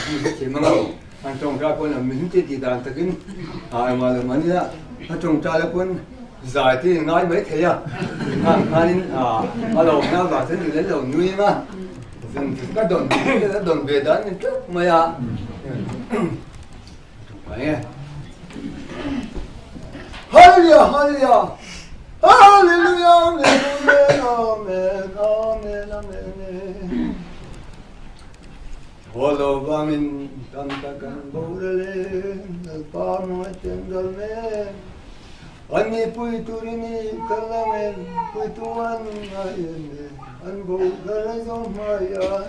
Hrethiam anga an tawngtai pawn an min ti tih dan takin a engmah lo mahni a a tawngtai la pawn zai te in ngai mai thei a khang khanin a lawmna avang chuan in lo nui ang a ka dawn ka dawn ve dan ni teuh mai a Hallelujah Hallelujah Hallelujah Amen Amen Amen Amen Holo vangin tam takan borale Lalpa mawi ten ral mek An ni pui turin i kal ang em pui tu an ngai em e an bo kal zo hmaiah